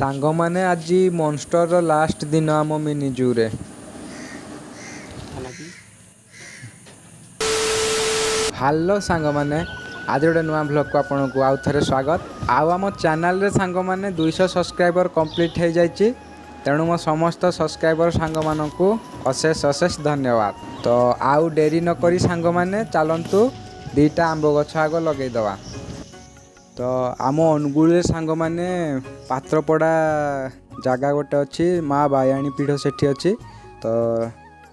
ସାଙ୍ଗମାନେ, ଆଜି ମନଷ୍ଟରର ଲାଷ୍ଟ ଦିନ ଆମ ମିନି ଜୁରେ। ଥାନା କି? ହ୍ୟାଲୋ ସାଙ୍ଗମାନେ, ଆଜି ଗୋଟେ ନୂଆ ବ୍ଲଗ୍କୁ ଆପଣଙ୍କୁ ଆଉ ଥରେ ସ୍ୱାଗତ। ଆଉ ଆମ ଚ୍ୟାନେଲରେ ସାଙ୍ଗମାନେ 200 ସବସ୍କ୍ରାଇବର କମ୍ପ୍ଲିଟ୍ ହେଇଯାଇଛି। ତେଣୁ ମୋ ସମସ୍ତ ସବସ୍କ୍ରାଇବର ସାଙ୍ଗମାନଙ୍କୁ ଅଶେଷ ଅଶେଷ ଧନ୍ୟବାଦ। ତ ଆଉ ଡେରି ନକରି ସାଙ୍ଗମାନେ, ଚାଲନ୍ତୁ ଦୁଇଟା ଆମ୍ବ ଗଛ ଆଗ ଲଗେଇଦେବା। ତ ଆମ ଅନୁଗୁଳରେ ସାଙ୍ଗମାନେ ପାତ୍ରପଡ଼ା ଜାଗା ଗୋଟେ ଅଛି, ମା ବାୟାଣୀ ପୀଠ ସେଠି ଅଛି। ତ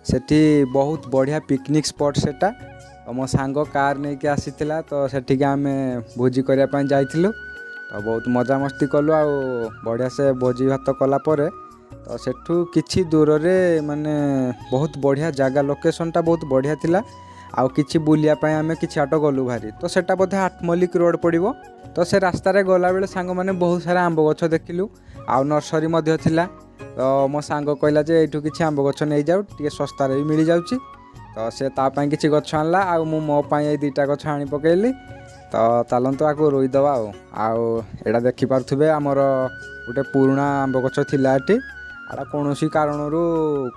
ସେଠି ବହୁତ ବଢ଼ିଆ ପିକନିକ୍ ସ୍ପଟ୍ ସେଟା। ତ ମୋ ସାଙ୍ଗ କାର୍ ନେଇକି ଆସିଥିଲା, ତ ସେଠିକି ଆମେ ଭୋଜି କରିବା ପାଇଁ ଯାଇଥିଲୁ। ତ ବହୁତ ମଜାମସ୍ତି କଲୁ ଆଉ ବଢ଼ିଆ ସେ ଭୋଜି ଭାତ କଲା ପରେ ତ ସେଠୁ କିଛି ଦୂରରେ ମାନେ ବହୁତ ବଢ଼ିଆ ଜାଗା, ଲୋକେସନ୍ଟା ବହୁତ ବଢ଼ିଆ ଥିଲା। ଆଉ କିଛି ବୁଲିବା ପାଇଁ ଆମେ କିଛି ବାଟ ଗଲୁ ଭାରି। ତ ସେଟା ବୋଧେ ଆଠମଲ୍ଲିକ ରୋଡ଼ ପଡ଼ିବ। ତ ସେ ରାସ୍ତାରେ ଗଲାବେଳେ ସାଙ୍ଗମାନେ ବହୁତ ସାରା ଆମ୍ବ ଗଛ ଦେଖିଲୁ ଆଉ ନର୍ସରୀ ମଧ୍ୟ ଥିଲା। ତ ମୋ ସାଙ୍ଗ କହିଲା ଯେ ଏଇଠୁ କିଛି ଆମ୍ବ ଗଛ ନେଇଯାଉ, ଟିକେ ଶସ୍ତାରେ ବି ମିଳିଯାଉଛି। ତ ସେ ତା ପାଇଁ କିଛି ଗଛ ଆଣିଲା ଆଉ ମୁଁ ମୋ ପାଇଁ ଏଇ ଦୁଇଟା ଗଛ ଆଣି ପକେଇଲି। ତ ଚାଲନ୍ତୁ ଆକୁ ରୋଇଦେବା। ଆଉ ଏଇଟା ଦେଖିପାରୁଥିବେ, ଆମର ଗୋଟେ ପୁରୁଣା ଆମ୍ବ ଗଛ ଥିଲା ଏଠି। ଏଇଟା କୌଣସି କାରଣରୁ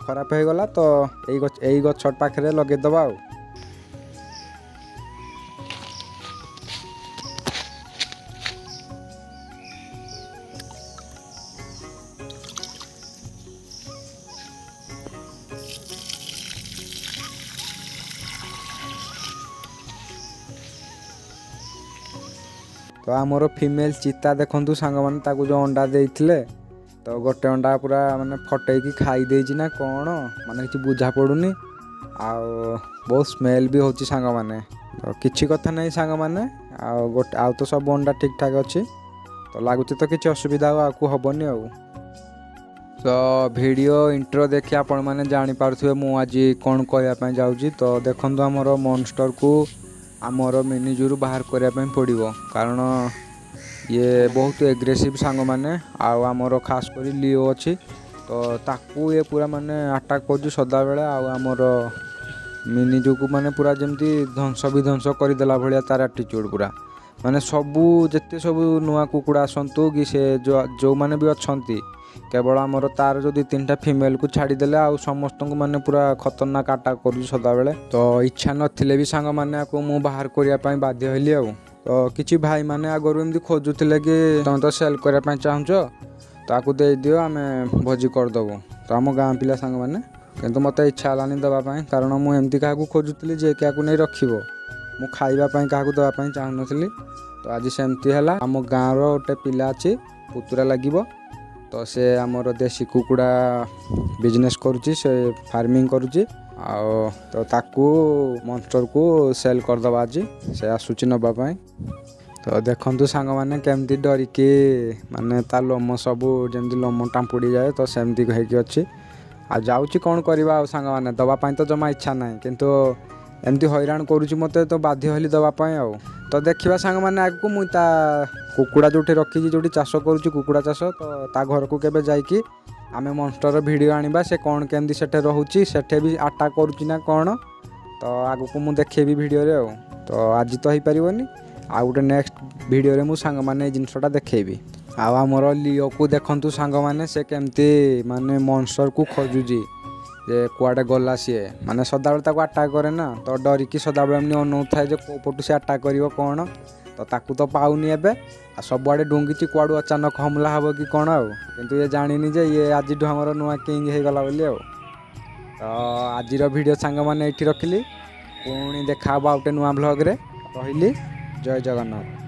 ଖରାପ ହେଇଗଲା। ତ ଏଇ ଗଛ ପାଖରେ ଲଗେଇଦେବା। ଆଉ ତ ଆମର ଫିମେଲ୍ ଚିତା ଦେଖନ୍ତୁ ସାଙ୍ଗମାନେ, ତାକୁ ଯେଉଁ ଅଣ୍ଡା ଦେଇଥିଲେ, ତ ଗୋଟେ ଅଣ୍ଡା ପୁରା ମାନେ ଫଟେଇକି ଖାଇ ଦେଇଛି ନା କ'ଣ, ମାନେ କିଛି ବୁଝା ପଡ଼ୁନି। ଆଉ ବହୁତ ସ୍ମେଲ୍ ବି ହେଉଛି ସାଙ୍ଗମାନେ। ତ କିଛି କଥା ନାହିଁ ସାଙ୍ଗମାନେ, ଆଉ ଗୋଟେ ଆଉ ତ ସବୁ ଅଣ୍ଡା ଠିକ୍ ଠାକ୍ ଅଛି। ତ ଲାଗୁଛି ତ କିଛି ଅସୁବିଧା ଆଉ ଆଗକୁ ହେବନି। ଆଉ ତ ଭିଡ଼ିଓ ଇଣ୍ଟ୍ରୋ ଦେଖି ଆପଣମାନେ ଜାଣିପାରୁଥିବେ ମୁଁ ଆଜି କ'ଣ କହିବା ପାଇଁ ଯାଉଛି। ତ ଦେଖନ୍ତୁ, ଆମର ମନଷ୍ଟରକୁ ଆମର ମିନି ଜୁରୁ ବାହାର କରିବା ପାଇଁ ପଡ଼ିବ, କାରଣ ଇଏ ବହୁତ ଏଗ୍ରେସିଭ୍ ସାଙ୍ଗମାନେ। ଆଉ ଆମର ଖାସ କରି ଲିଓ ଅଛି, ତ ତାକୁ ଇଏ ପୁରା ମାନେ ଆଟାକ୍ କରୁଛି ସଦାବେଳେ। ଆଉ ଆମର ମିନି ଜୁକୁ ମାନେ ପୁରା ଯେମିତି ଧ୍ୱଂସ ବିଧ୍ୱଂସ କରିଦେଲା ଭଳିଆ ତାର ଆଟିଚ୍ୟୁଡ଼୍ ପୁରା। ମାନେ ସବୁ ଯେତେ ସବୁ ନୂଆ କୁକୁଡ଼ା ଆସନ୍ତୁ କି ସେ ଯେଉଁମାନେ ବି ଅଛନ୍ତି, କେବଳ ଆମର ତାର ଯେଉଁ ଦୁଇ ତିନିଟା ଫିମେଲ୍କୁ ଛାଡ଼ିଦେଲେ ଆଉ ସମସ୍ତଙ୍କୁ ମାନେ ପୁରା ଖତରନାକ ଆଟାକ୍ କରୁଛି ସଦାବେଳେ। ତ ଇଚ୍ଛା ନଥିଲେ ବି ସାଙ୍ଗମାନେ ଆକୁ ମୁଁ ବାହାର କରିବା ପାଇଁ ବାଧ୍ୟ ହେଲି। ଆଉ ତ କିଛି ଭାଇମାନେ ଆଗରୁ ଏମିତି ଖୋଜୁଥିଲେ କି ତମେ ତ ସେଲ୍ କରିବା ପାଇଁ ଚାହୁଁଛ, ତ ଆକୁ ଦେଇଦିଅ, ଆମେ ଭୋଜି କରିଦେବୁ। ତ ଆମ ଗାଁ ପିଲା ସାଙ୍ଗମାନେ, କିନ୍ତୁ ମୋତେ ଇଚ୍ଛା ହେଲାନି ଦେବା ପାଇଁ, କାରଣ ମୁଁ ଏମିତି କାହାକୁ ଖୋଜୁଥିଲି ଯେ କାହାକୁ ନେଇ ରଖିବ। ମୁଁ ଖାଇବା ପାଇଁ କାହାକୁ ଦେବା ପାଇଁ ଚାହୁଁନଥିଲି। ତ ଆଜି ସେମିତି ହେଲା। ଆମ ଗାଁର ଗୋଟେ ପିଲା ଅଛି, ପୁତୁରା ଲାଗିବ। ତ ସେ ଆମର ଦେଶୀ କୁକୁଡ଼ା ବିଜନେସ୍ କରୁଛି, ସେ ଫାର୍ମିଂ କରୁଛି। ଆଉ ତ ତାକୁ ମନଷ୍ଟରକୁ ସେଲ୍ କରିଦେବା ଆଜି। ସେ ଆସୁଛି ନେବା ପାଇଁ। ତ ଦେଖନ୍ତୁ ସାଙ୍ଗମାନେ, କେମିତି ଡରିକି ମାନେ ତା ଲୋମ ସବୁ ଯେମିତି ଲୋମ ଟାମ୍ପୁଡ଼ି ଯାଏ, ତ ସେମିତି ହେଇକି ଅଛି ଆଉ ଯାଉଛି। କ'ଣ କରିବା ଆଉ ସାଙ୍ଗମାନେ, ଦେବା ପାଇଁ ତ ଜମା ଇଚ୍ଛା ନାହିଁ, କିନ୍ତୁ ଏମିତି ହଇରାଣ କରୁଛି ମୋତେ, ତ ବାଧ୍ୟ ହେଲି ଦେବା ପାଇଁ। ଆଉ ତ ଦେଖିବା ସାଙ୍ଗମାନେ, ଆଗକୁ ମୁଁ ତା କୁକୁଡ଼ା ଯେଉଁଠି ରଖିଛି, ଯେଉଁଠି ଚାଷ କରୁଛି କୁକୁଡ଼ା ଚାଷ, ତ ତା ଘରକୁ କେବେ ଯାଇକି ଆମେ ମନଷ୍ଟର ଭିଡ଼ିଓ ଆଣିବା, ସେ କ'ଣ କେମିତି ସେଠି ରହୁଛି, ସେଠି ବି ଆଟାକ୍ କରୁଛି ନା କ'ଣ, ତ ଆଗକୁ ମୁଁ ଦେଖେଇବି ଭିଡ଼ିଓରେ। ଆଉ ତ ଆଜି ତ ହେଇପାରିବନି, ଆଉ ଗୋଟେ ନେକ୍ସଟ ଭିଡ଼ିଓରେ ମୁଁ ସାଙ୍ଗମାନେ ଏଇ ଜିନିଷଟା ଦେଖେଇବି। ଆଉ ଆମର ଲିଓକୁ ଦେଖନ୍ତୁ ସାଙ୍ଗମାନେ, ସେ କେମିତି ମାନେ ମନଷ୍ଟରକୁ ଖୋଜୁଛି ଯେ କୁଆଡ଼େ ଗଲା ସିଏ। ମାନେ ସଦାବେଳେ ତାକୁ ଆଟାକ୍ କରେ ନା, ତ ଡରିକି ସଦାବେଳେ ଏମିତି ଅନଉଥାଏ ଯେ କେଉଁ ପଟୁ ସେ ଆଟାକ୍ କରିବ କ'ଣ। ତ ତାକୁ ତ ପାଉନି ଏବେ, ଆଉ ସବୁଆଡ଼େ ଡୁଙ୍ଗିଛି, କୁଆଡ଼ୁ ଅଚାନକ ହମଲା ହେବ କି କ'ଣ। ଆଉ କିନ୍ତୁ ଇଏ ଜାଣିନି ଯେ ଇଏ ଆଜିଠୁ ଆମର ନୂଆ କିଙ୍ଗ ହେଇଗଲା ବୋଲି। ଆଉ ତ ଆଜିର ଭିଡ଼ିଓ ସାଙ୍ଗମାନେ ଏଇଠି ରଖିଲି। ପୁଣି ଦେଖା ହେବ ଆଉ ଗୋଟେ ନୂଆ ବ୍ଲଗ୍ରେ। ରହିଲି, ଜୟ ଜଗନ୍ନାଥ।